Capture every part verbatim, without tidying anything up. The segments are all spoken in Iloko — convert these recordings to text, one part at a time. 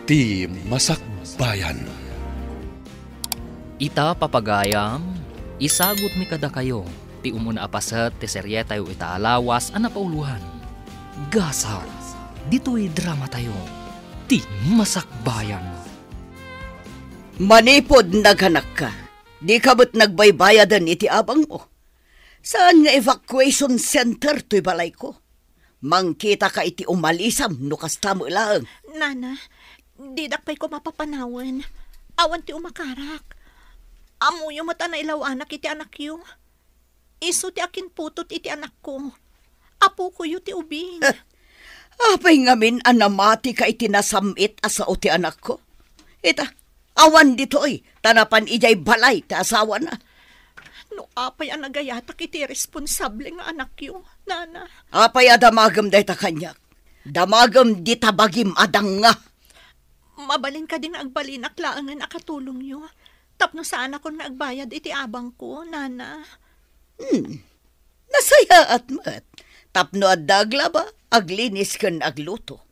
Ti Masakbayan. Ita, papagayam, isagutmi kadakayo ti umuna a paset ti serietayo ita a lawas a napauloan. Gasat, ditoy dramatayo, Ti Masakbayan. Manipud naganakka, dika met nagbaybayaden iti abangmo. Saan nga evacuation center toy balayko. Mangkitaka iti umalisam no kasta met laeng. Nana, didak pay koma papanawen. Awan ti umakarak. Ammoyo met a nailaw-anak iti anakyo. Isu ti akinputut iti anakko. Apokoyo ti ubing. Apay ngamin a namatika iti nasam-it a sao ti anakko? Ita, awan ditoy, ta napan idiay balay ti asawana. No apay a nagayatak iti irresponsable nga anakyo, Nana? Apay a damagem dayta kaniak? Damagem dita bagim a danga. Mabalin kadi nga agbalinak laengen a katulongyo tapno saanakon nga agbayad iti abangko, Nana? Hmm. Nasayaat met. Tapno adda aglaba, aglinis ken agluto.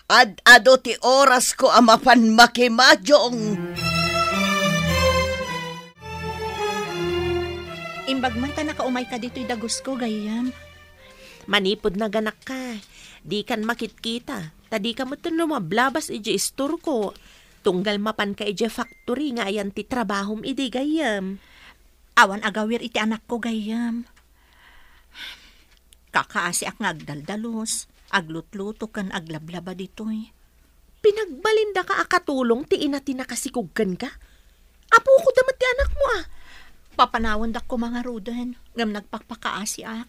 Ad-adu ti orasko a mapan makimadiong. Imbag man ta nakaumayka ditoy dagusko, gayyem. Manipud naganakka, dikan makitkita, ta dika metten lumablabas idiay istorko. Tunggal mapanka idiay factory nga ayan ti trabahom idi, gayyem. Awan agawir iti anakko, gayyem. Kakaasiak nga agdaldalus, aglutluto ken aglablaba ditoy. Pinagbalindaka a katulong ti ina ti nakasikog kenka? Apokon da met ti anakmo, a. Papanawendak koma ngaruden, ngem nagpakpakaasiak.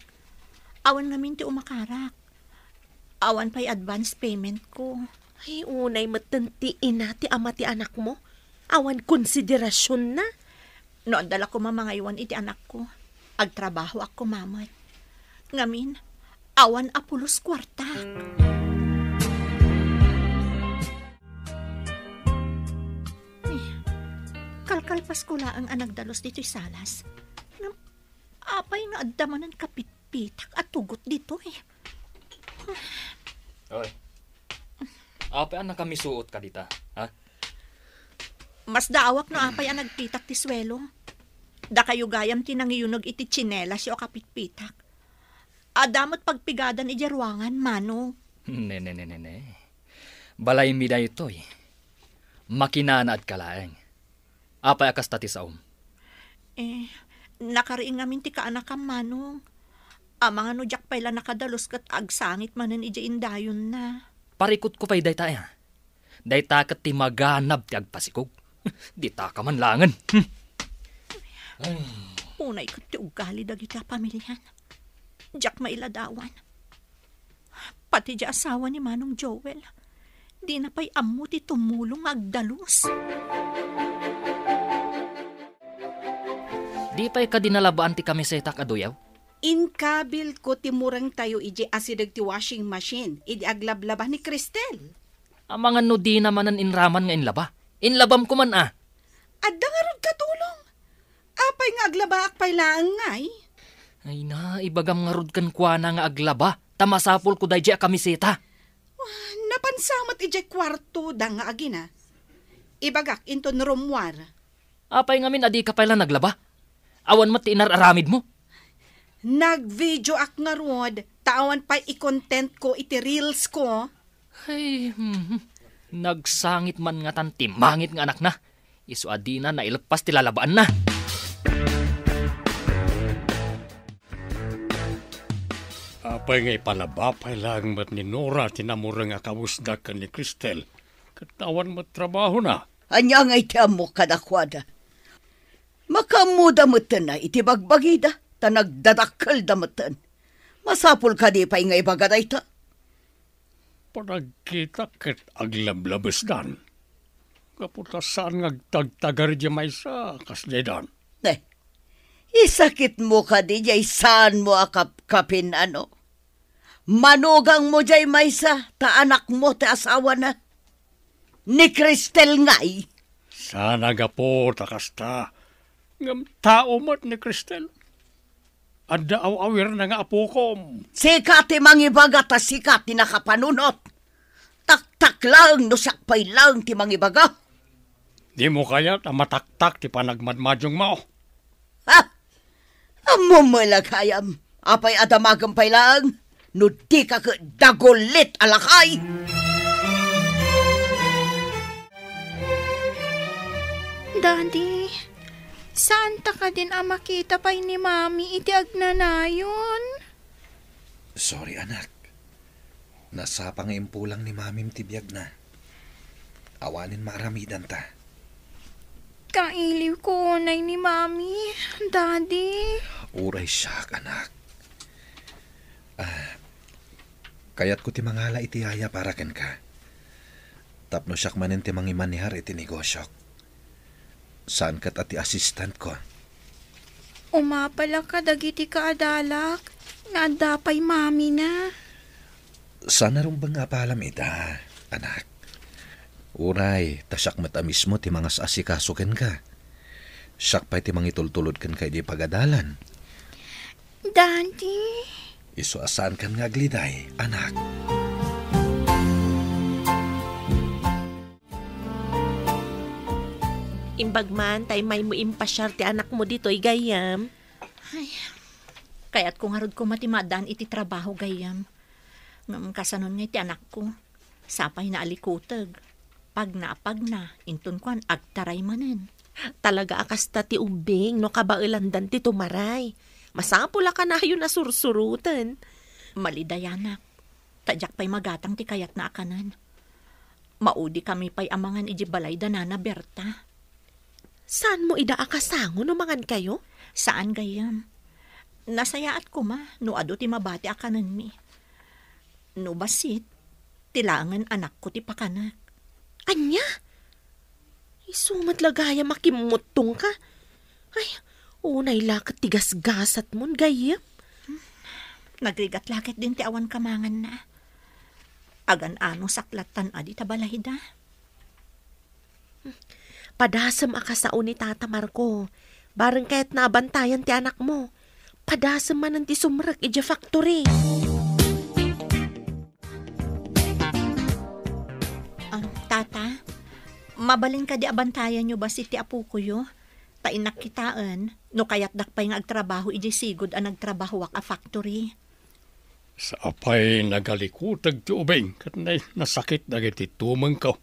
Awan ngamin ti umakarak. Awan pay advance payment ko. Ay, unay metten ti ina ti ama ti anakmo. Awan konsiderasionna. No adda la koma mangaywan iti anakko, agtrabahoak koma met. Ngamin, awan a pulos kuarta. Eh, kalkalpasko laeng a nagdalus ditoy salas. Ngem, apay nga adda manen kapitpitak a tugot ditoy? Oy. Apay a nakamisuotka dita, ha? Masdaawak no apay a nagpitak ti suelo. Dakayo gayam ti nangiyuneg iti tsinelasyo a kapitpitak. Adda met pagpigadan idiay ruangan, Manong. Ne, ne, ne, ne, ne. Balaymi daytoy. Makinanaadka laeng. Apay a kasta ti saom? Eh, nakariing ngamin ti kaanakam, Manong. Amangan no diak pay la nakadalus ket agsangit manen idiay indayonna. Parikutko pay dayta, a. Dayta ket ti maganab ti agpasikog. Ditaka man laengen. Hmm. Ay. Unay ket ti ugali dagiti a pamilian. Diak mailadawan. Pati di asawa ni Manong Joel, dina pay ammo ti tumulong nga agdalus. Di pay kadi nalabaan ti kamisetak a duyaw? Inkabilko ti murengtayo idiay asideg ti washing machine idi aglablaba ni Cristel. Amangan no dina manen inraman nga inlaba. Inlabam koman, a. Adda ngarud katulong. Apay nga aglabaak pay laeng ngay? Ay na, ibagam ngarud kenkuana nga aglaba, ta masapulko daydiay a kamiseta. Wah, napansa met idiay kuartoda nga agina. Ibagak inton rummuar. Apay ngamin a dika pay la naglaba? Awan met ti inar-aramidmo? Nag-videoak ngarud, ta awan pay i-contentko iti reelsko. Ay, hmm. Nagsangit man ngatan ti mangit nga anakna. Isu a dina naileppas ti lalabaanna. Apay nga ipalaba pay laeng met ni Nora ti namureng a kawesda ken ni Cristel, ket awan met trabahona? Ania ngay ti ammok kadakuada? Makaammoda metten iti bagbagida, ta nagdadakkelda metten. Masapul kadi pay nga ibaga dayta? Panagkitak ket aglablabesdan. Gapu ta saan nga agtagtagar diay maysa a kas daydan. Ne, isakitmo kadi diay saanmo a kapkapin, ano? Manugangmo diay maysa ta anakmo ti asawana? Ni Cristel ngay? Saan a gapu ta kasta, ngem tao met ni Cristel. Adda aw-awirna nga apokom. Sika ti mangibaga ta sika ti nakapanunot. Taktak laeng no siak pay laeng ti mangibaga. Dimo kayat a mataktak ti panagmadmadiongmo? Ha? Ammom met la gayam, apay a damagem pay laeng no dika ket dagulit a lakay? Daddy, saanta kadin a makita pay ni Mami iti agnanayon? Sorry, anak. Nasapa nga impulang ni Mamim ti biagna. Awanen maaramidanta. Kailiwko unay ni Mami, Daddy. Uray siak, anak. Ah, kayatko ti mangala iti yaya para kenka. Tapno siak manen ti mangimanehar iti negosiok. Saan ket a ti assistantko. Umapalak kadagiti kaadalak nga adda pay mamina. Saan a rumbeng nga apalam ida, anak. Uray, ta siak met a mismo ti mangas-asikaso kenka. Siak pay ti mangitultulod kenka idiay pagadalan. Daddy? Isu a saankan nga agliday, anak. Imbag man ta immaymo impasiar ti anakmo ditoy, gayyem. Ay, kayatko ngarud koma ti maaddaan iti trabaho, gayyem. Ngem kasanon nga iti anakko? Sapay naalikuteg. Pagna a pagna, inton kuan, agtaray manen. Talaga a kasta ti ubbing no kabaelandan ti tumaray. Masapul a kanayon a sursuroten. Malidayanak, ta diak pay magatang ti kayatna a kanen. Maudikami pay a mangan idiay balay da Nana Berta. Saanmo ida a kasango no mangankayo? Saan, gayyem. Nasayaat koma no adu ti mabati a kanenmi. No bassit, ti laengen anakko ti pakanek. Ania? Isu met la gayam a kimmuttongka. Ay, unay la ket ti gasgasatmon, gayyem. Nagrigat la ketdin ti awan kamanganna. Agan-anosak lattan a dita balayda. Padasem a kasao ni Tata Marco. Bareng kayatna a bantayan ti anakmo. Padasem manen ti sumrek idiay factory. Ah, Tata, mabalin kadi a bantayanyo bassit ti apokoyo? Ta innak kitaen, no kayatdak pay nga agtrabaho idiay sigud a nagtrabahoak a factory. Sapay nagalikuteg ti ubing ket nay-, nasakit dagiti tumengko.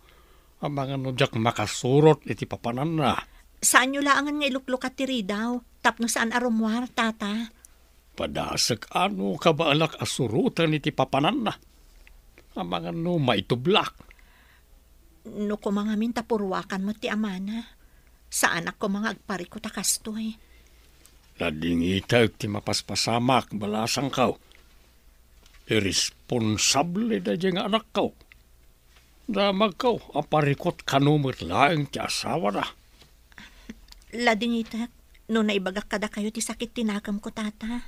Amangan no diak makasurot iti papananna. Saanyo laengen nga iluklukat ti ridaw tapno saan a rummuar, Tata. Padasek a no kabaelak a suroten iti papananna. Amangan no maitublak. No koma ngamin ta purwakan met ti amana, saanak koma nga agparikut a kastoy. Nadingitek ti mapaspasamak, balasangko. Irresponsable daydiay nga anakko. Damagko a parikut kano met laeng ti asawana. Ladingitek no naibagak kadakayo ti sakit ti nakemko, Tata.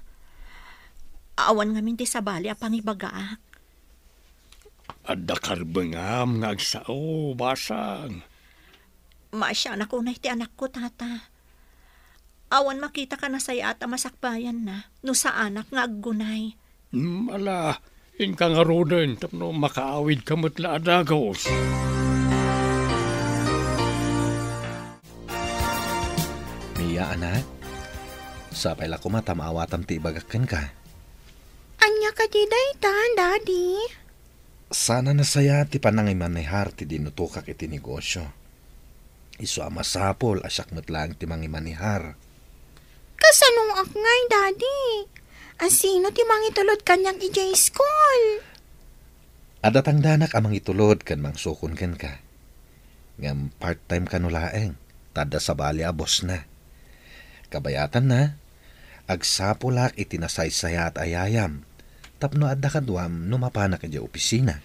Awan ngamin ti sabali a pangibagaak. Adda karbengam nga agsao, basang. Maasianak unay ti anakko, Tata. Awan makita a nasayaat a masakbayanna no saanak nga aggunay. Hmm, ala, inka ngaruden tapno makaawidka met la a dagus. Mia, anak, sapay la koma ta maawatam ti ibagak kenka. Ania kadi dayta, Daddy? Saan a nasayaat ti panangimanehar ti dinutokak iti negosio. Isu a masapul a siak met laeng ti mangimanehar. Kasanoak ngay, Daddy? A sino ti mangitulod kaniak idiay school? Adda tangdanak a mangitulod ken mangsukon kenka. Ngem part-time kano laeng, ta adda sabali a bossna. Kabayatanna, agsapulak iti nasaysayaat a yayam, tapno adda kaduam no mapanak idiay opisina.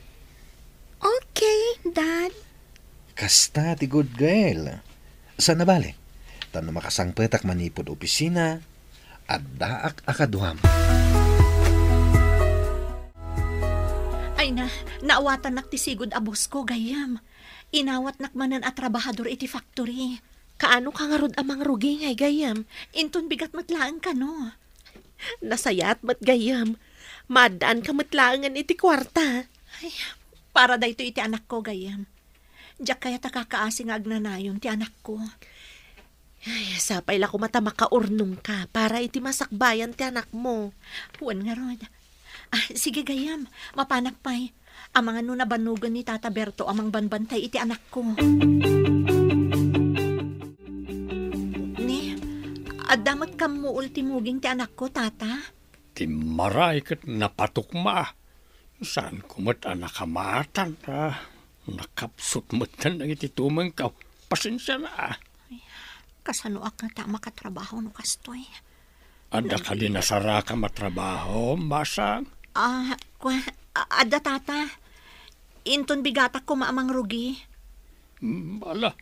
Okay, Dad. Kasta ti good girl. Saan a bale, ta no makasangpetak manipud opisina, addaak a kaduam. Ay na, naawatannak ti sigud a boss ko, gayyem. Inawatnak manen a trabahador iti factory. Kaano ka ngarud a mangrugi ngay, gayyem? Inton bigat met laeng kano. Nasayaat met, gayyem. Maaddaanka met laengen iti kuarta. Ay, Para daytoy iti anakko, gayyem. Diak kayat a kakaasi nga agnanayon ti anakko. Ay, sapay la koma ta makaurnongka para iti masakbayan ti anakmo. Wen ngarud. Ah, sige, gayyem, mapanak pay. Amangan no nabannogen ni Tata Berto a mangbanbantay iti anakko. Ni, adda met kammuol ti muging ti anakko, Tata? Timmaray ket napatukma. Saanko met a nakamatan, a nakapsut metten dagiti tumengko. Pasensiana, a. Ay, kasanoak ngata a makatrabaho no kastoy? Adda kadi nasarakam a trabaho, Masang? Ah, kua-, a-, adda, Tata. Inton bigatak koma a mangrugi. Mm, ala.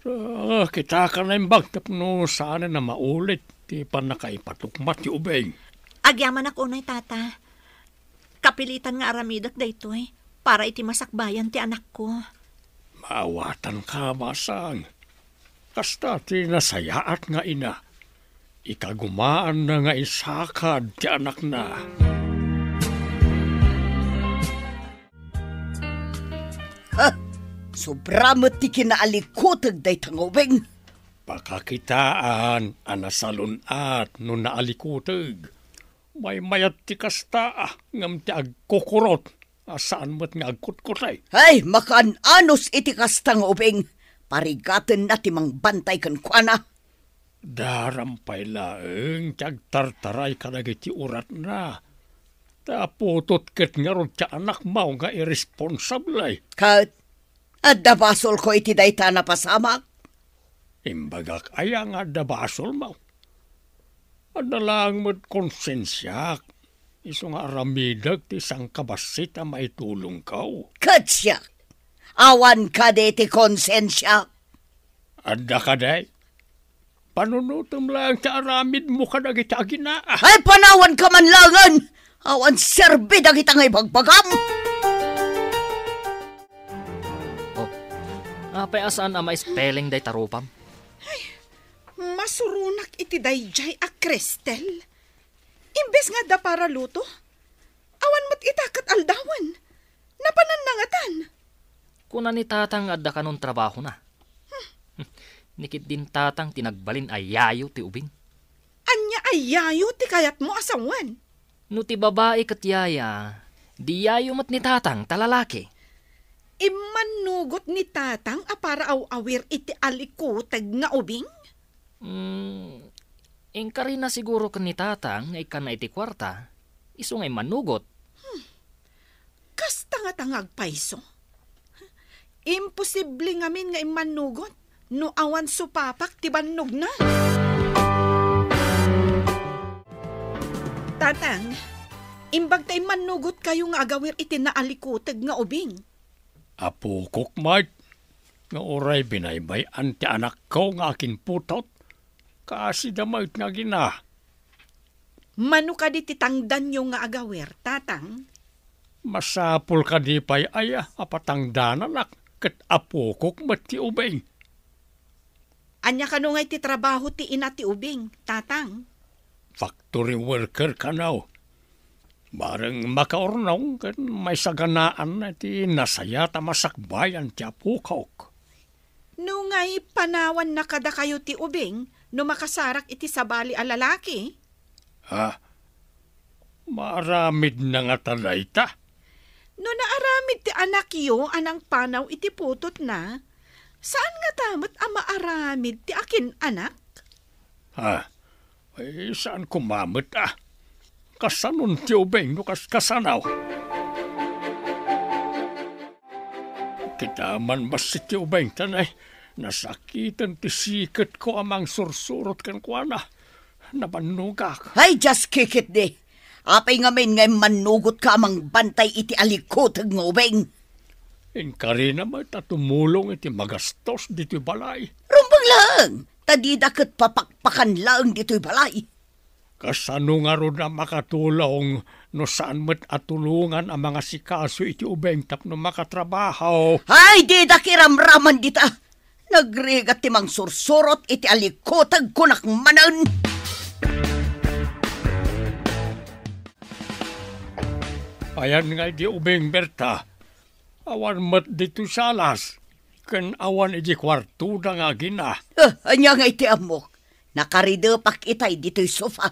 Ah, kitaka naimbag tapno saanen a maulit ti pannakaipatukma ti ubing. Agyamanak unay, Tata. Kapilitan nga aramidek daytoy para iti masakbayan ti anakko. Maawatanka, Masang. Kasta ti nasayaat nga ina. Ikagumaanna nga isakad ti anakna. Ha! Sobra met ti kinaalikuteg dayta nga ubing. Pakakitaan a nasalun-at no naalikuteg. Maymayat ti kasta, a, ngem ti agkukurot a saan met nga agkutkutay. Ay, makaan-anos iti kasta nga ubing. Parigatenna ti mangbantay kenkuana. Daram pay laeng ti agtartaray kadagiti uratna. Ta putot ket ngarud ti anakmo nga irresponsable. Ket adda basolko iti dayta a napasamak? Imbagak aya nga adda basolmo? Adda laeng met konsensiak, isu nga aramidek ti sangkabassit a maitulongko. Ket siak, awan kadi ti konsensiak? Adda kadi? Panunotem laeng ti aramidmo kadagiti agina. Ay, panawanka man laengen! Awan serbi dagita nga ibagbagam! Oh, apay a saan a ma-spelling dayta rupam? Ay, masuronak iti daydiay a Cristel. Imbes nga adda para luto, awan met ita ket aldawen. Napananna ngatan. Kuna ni Tatang nga adda kanon trabahona. Hmm. Ni ketdin Tatang ti nagbalin a yayo ti ubing. Ania a yayo ti kayatmo a sawen? No ti babai ket yaya, di yayo met ni Tatang ta lalaki. Immannugot ni Tatang a para aw-awir iti alikuteg nga ubing? Hmm, inkarina siguro ken ni Tatang nga ikkanna iti kuarta, isu nga immannugot. Hmm. Kasta ngata nga agpayso? Imposible ngamin nga immannugot no awan supapak ti bannogna. Tatang, imbag ta immannugotkayo nga agawir iti naalikuteg nga ubing. Apokok met, nga uray binaybay-an ti anakko nga akinputot, kaasida met nga agina. Mano kadi ti tangdanyo nga agawir, Tatang? Masapul kadi pay aya a patangdananak ket apokok met ti ubing? Ania kano ngay ti trabaho ti ina ti ubing, Tatang? Factory worker kano. Bareng makaurnong ken maisaganaanna ti nasayaat a masakbayan ti apokok. No ngay panawanna kadakayo ti ubing no makasarak iti sabali a lalaki? Ha? Maaramidna ngata dayta? No naaramid ti anakyo a nangpanaw iti putotna, saan ngata met a maaramid ti akin-anak? Ha? Ay, saan koma met a. Kasanon ti ubing no kas-, kasano? Kita man bassit ti ubing, ta nay, nasakiten ti siketko a mangsursurot kenkuana. Nabannogak. Ay, dias kikitdi! Apay ngamin nga immannugotka a mangbantay iti alikuteg nga ubing? Inkarina met a tumulong iti magastos ditoy balay. Rumbeng laeng, ta dida ket papakpakan laeng ditoy balay. Kasano ngarud a makatulong no saan met a tulongan a mangasikaso iti ubing tapno makatrabaho? Ay, didak iramraman dita! Nagrigat ti mangsursurot iti alikuteg, kunak manen. Ayan nga idi ubing, Berta. Awan met ditoy salas, ken awan idiay kuartoda nga agina. Eh, ania nga iti ammok? Nakaridepak itay ditoy sofa.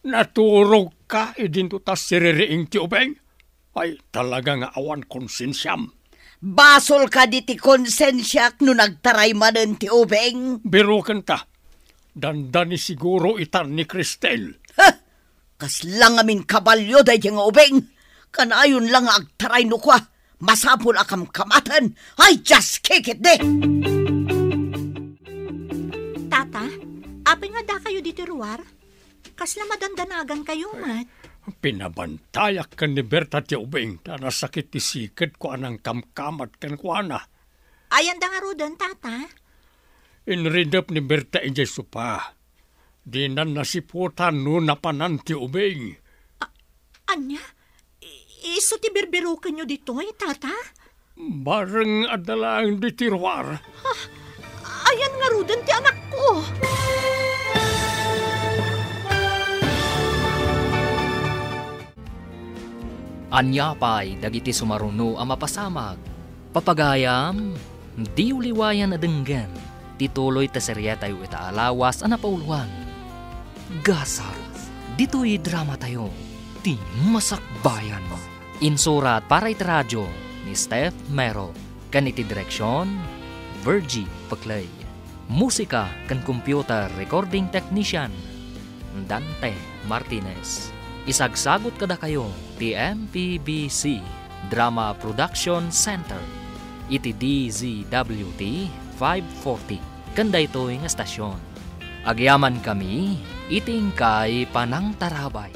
Naturogka idinto ta siririing ti ubing? Ay, talaga nga awan konsensiam. Basol kadi ti konsensiak no nagtaray manen ti ubing? Birokenta. Dandani siguro itan ni Cristel. Ha! Kasla ngamin kabalio daydi nga ubing. Kanayon la nga agtaray no kua, masapul a kamkamaten. Ay, just kick it, di! Tata, apay nga dakayo ditoy ruar? Kasla madandanagan kayo met. Pinabantayak ken ni Berta ti ubing, ta nasakit ti sikedko a nangkamkamat kenkuana. Ayanda ngaruden, Tata? Inridep ni Berta idiay sopa. Dinan nasiputan no napanan ti ubing. A-, ania? I-, isu ti birbirokenyo ditoy, Tata? Bareng adda laeng ditoy ruar. Ah, ayan ngaruden ti anakko. Ania pay dagiti sumaruno a mapasamak? Papagayam, diyo liwayan a denggen ti tuloy ta serietayo ita a lawas a napauloan. Gasat, ditoy dramatayo, ti Masakbayan. Insurat para iti radio ni Steph Mero, ken iti direksion, Virgie Peclay. Musika ken computer recording technician, Dante Martinez. Isagsagut kadakayo ti M P B C Drama Production Center iti D Z W T five forty ken daytoy nga stasyon. Agyamankami iti inkay panangtarabay.